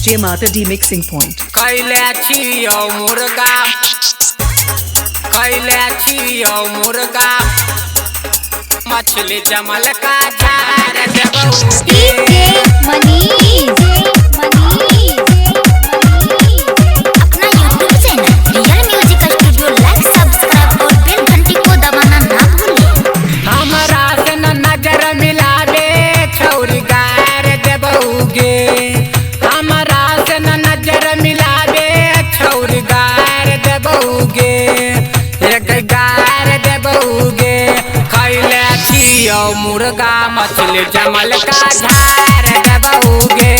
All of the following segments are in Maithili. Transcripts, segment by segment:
Jai Mata Di Mixing Point. खैले छियौ मुर्गा, खैले छियौ मुर्गा, मछली जमल का झार देबौ। डीजे मनीष अपना YouTube channel real music studio like subscribe और बेल घंटी को दबाना ना भूलें। हमरा से न नजर मिलावे छौरी गार देबौगे, हमरा से न नजर मिलावे छौरी गार देबौगे, एक गार देबौगे। खैले छियौ मुर्गा मछली जमल का झार देबौगे,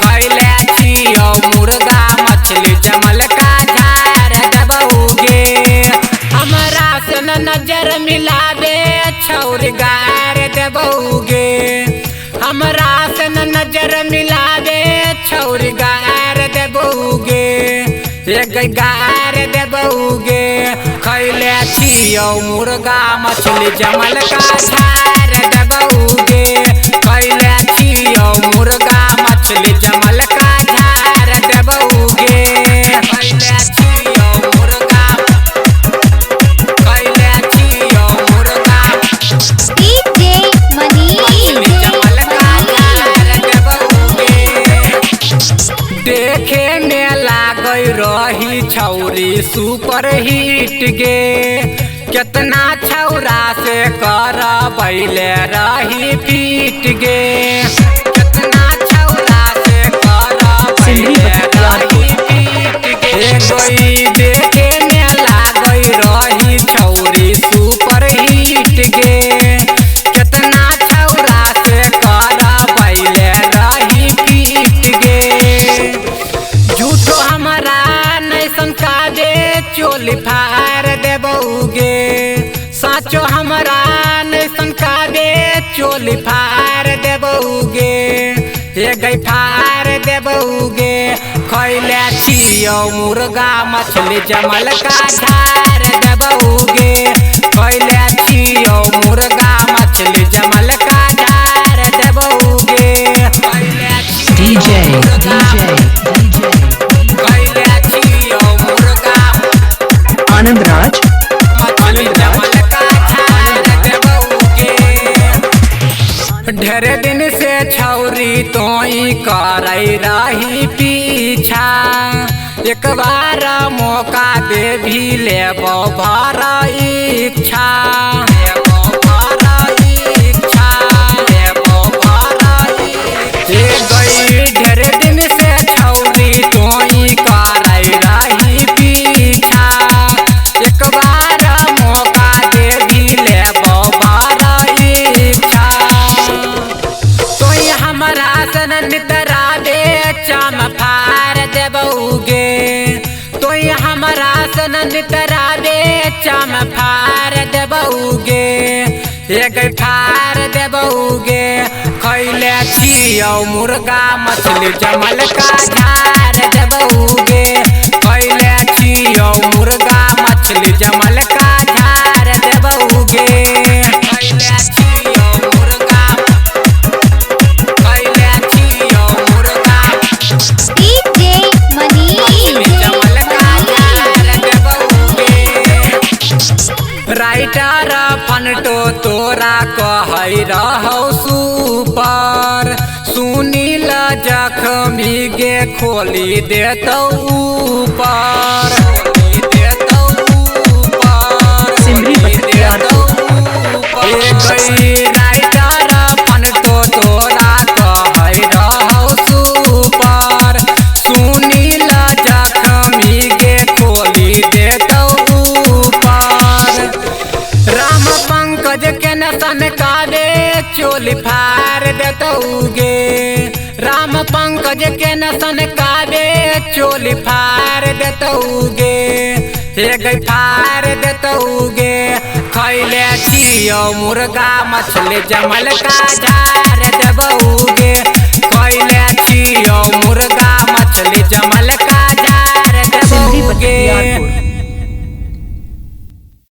खैले छियौ मुर्गा मछली जमल का झार देबौगे। हमरा से न नजर मिलावे छौरी गार देबौगे, हमरा से न नजर मिलावे छौरी गार देबौगे, एक गार देबौगे। खैले छियौ मुर्गा मछली जमल का झार देबौगे, खैले छियौ मुर्गा मछली जमल का झार देबौगे। खैले छियौ मुर्गा, खैले छियौ मुर्गा, डीजे मनीष मछली जमल का झार देबौगे। देखे में लागै रही छौरी सुपर हिट गे, केतना छौरा से करबैले रही पीट गे, केतना छौरा से करबैले रही पीट गे। गोई देखे में लागै रही छौरी सुपर हिट गे, केतना छौरा से करबैले रही पीट गे। झूठो हमरा नैसन काजे चोली फार देबौगे, साचो हमरा नैसन काजे चोली फार देबौगे, हे गई फार देबौगे। खैले छियौ मुर्गा मछली जमल का झार देबौगे, खैले छियौ मुर्गा मछली जमल का झार देबौगे। खैले छियौ DJ मुर्गा, DJ DJ खैले छियौ मुर्गा, Anand Raj, मछली जमल का झार देबौगे। ढेर दिन से छौरी तोई करै रही पीछा, एक बार मौका दे भी लेबो भर इच्छा, लेबो भर इच्छा, लेबो भर इच्छा। गई ढेर दिन से छौरी तोई करै रही पीछा, एक बार मौका दे भी लेबो भर इच्छा। तोई हमरा सन नितरा दे चम फार देबौगे, तोई हमरा सन नितरा दे चम फार देबौगे, एक फार देबौगे। खैले छियौ मुर्गा मछली जमल का झार देबौगे, खैले छियौ मुर्गा मछली जमल का झार देबौगे। खैले छियौ मुर्गा, खैले छियौ मुर्गा, डीजे मनीष जमल का झार देबौगे। राइटर फनटो तोरा कहै रहौ सुपर, सुनील जखमी गे खोली देतौ ऊपर, खोली देतौ ऊपर, सिमरी खोली बख्तियारपुर। देतौ ऊपर। गई राइटर फनटो तोरा कहै रहौ सुपर, सुनील जखमी गे खोली देतौ ऊपर। राम पंकज के नसन कावे चोली फार देतौगे, राम पंकज के नसन कावे चोली फार देतौगे, हे गई फार देतौगे। खैले छियौ मुर्गा मछली जमल का झार देबौगे, खैले छियौ मुर्गा मछली जमल का झार सिमरी देबौगे। बख्तियारपुर।